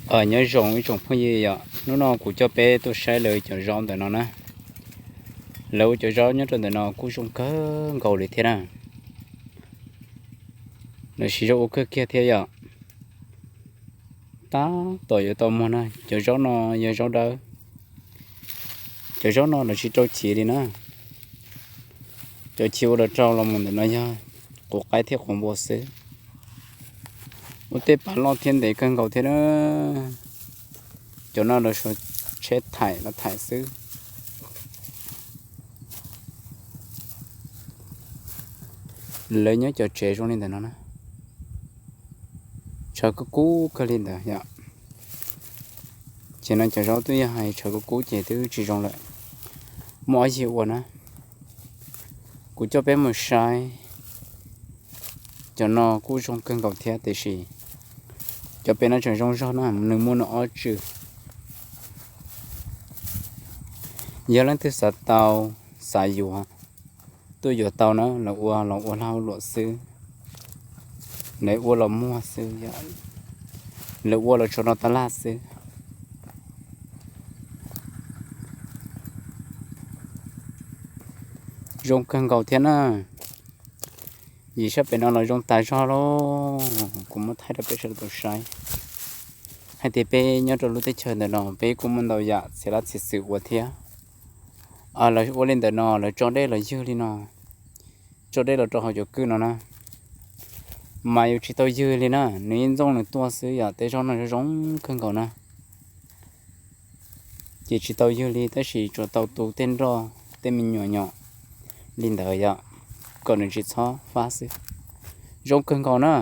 Nyob zoo ib tsoom phooj ywg yom, hnub no kuv coj peb tuaj saib lawv cov zaub ntawm no na. Lawv ua cov zaub nyob rau ntawm no kuj zoo kawg nkaus li thiab na. Lawv siv zog ua kawg kiag thiab yom. Tab tom yuav tau muag na, cov zaub no yog zaub dawb. Cov zaub no lawv tsis rau chiv li na. Cov chiv uas lawv rau los mus ntawm no yog quav qaib thiab quav npua xwb. Ua tej pas loj thiab ntev kawg nkaus thiab na. Cov no lawv suav tsheb thaim los thaim xwb. Lawv nyob cov tsev zoo li ntawm no na, tshav kub kub kawg li ntawd yom. Ces no cov zaub twb yog hais tshav kub kub ces twb tsis zoo lawm, muaj ob yig ua na. Kuv coj peb mus saib, cov no kuj zoo kawg nkaus thiab tiam sis cov pem no tseem zoo zog na, nws muaj nws ob tswm. Yog leej twg xav tau, xav yuav, tuaj yuav tau na, lawv ua los ua lag luam xwb, lawv ua los muag xwb, lawv ua los tsuas rau tab laj xwb. Zoo kawg nkaus thiab na. Yim sab pem no los zoo tas zog lauj, kuv muab thaij rau peb sawv daws tau saib hais tias peb nyob rau lub teb chaws ntawm no peb kuj muaj ntau yam txhia lab txhia xwm ua thiab. Lawv ua li ntawm no lawv tso dej los ywg li no, tso dej los rau hauv cov kwj no na, mas yuav tsis tau ywg li na, nws yeej ntxooj nws tuaj xwb yom. Tej zaub no zoo zoo kawg nkaus na, ces tsis tau ywg li tab sis tsuas tau tu tej nroj tej me nyuam nyom li ntawd yom, kom nws tsis txhob fab xwb. Zoo kawg nkaus na.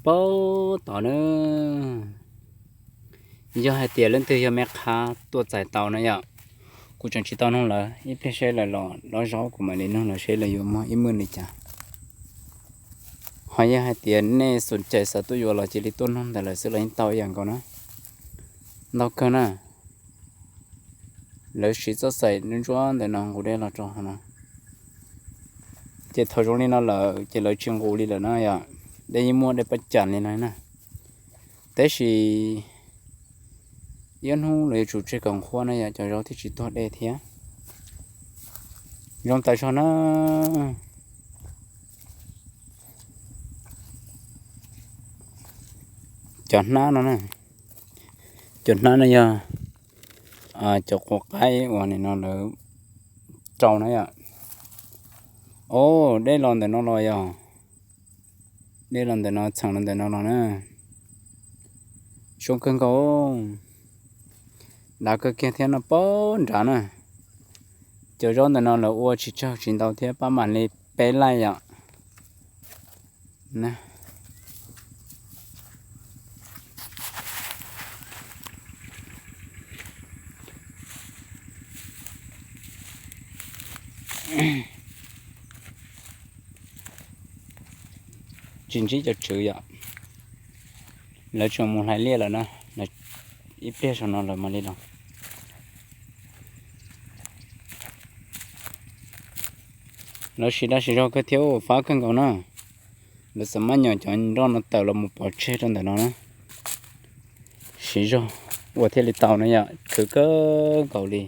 Paub tod na, yog hais tias leej twg yog me qhab tuaj txais tau na yom. Kuv tseem tsis tau nug lawv, ib pliag seb lawv los dob zaub kuv mam li nug lawv seb lawv yuav muag ib muag li cas. Ho yog hais tias nej xum cais xav tuaj yuav los cia li tuaj nug ntawm lawv xwb los yeej tau ib yam nkaus na. Ntau kawg na. Lawv siv txoj xaim ntsuab ntsuab ntawm no nqus dej los rau hauv no. Ces thaum zoo li no lawm ces lawv tsis nqus li lawm na yom. Dej yeej muaj dej pab cas li no na. Tab sis ib ob hnub lawv yuav tsum tseg kom nqhuab na yom, cov zaub thiaj tsis tuag dej thiab. Zoo tas zog na. Cov hnab no na, cov hnab no yog cov quav qaib uas nim no lawv rau na yom. O, dej los ntawm no los yog, dej los ntawm no txheem los ntawm no los na. Zoo kawg nkaus, dav kawg kiag thiab no pab nrad na. Cov zaub ntawm no lawv ua tsis tsawg tsis ntau thiab pab mam li peb laij yom. Tsis ntsib cov tswv yom, lawv tseem mus hlais liaj lawm na, ib pliag saum no lawv mam li los. Lawv siv dag siv zog kawg thiab fab kawg nkaus na. Lawv xav maj nyom cov nroj no tawm los mus pov tseg rau ntawm no na. Siv zog ua thiaj li tau na yom, khwv kawg nkaus li.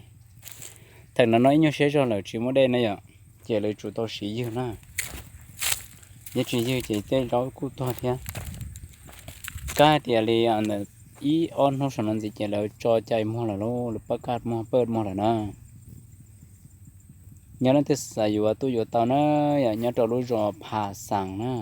Thaum no no ib nyuag siab zog lawm tsis muaj dej na yom, ces lawv tsum tau siv ywg na. Yog tsis ywg ces tej zaub kuj tuag thiab. Kab hais tias li ntawm ib ob hnub saum no ntxiv ces lawv tso cai muag lawm lauj, lawv pab kaj muag pawj muag lawm na. Nyob leej twg xav yuav tuaj yuav tau na yom, nyob rau lub zos Pha Xaas na.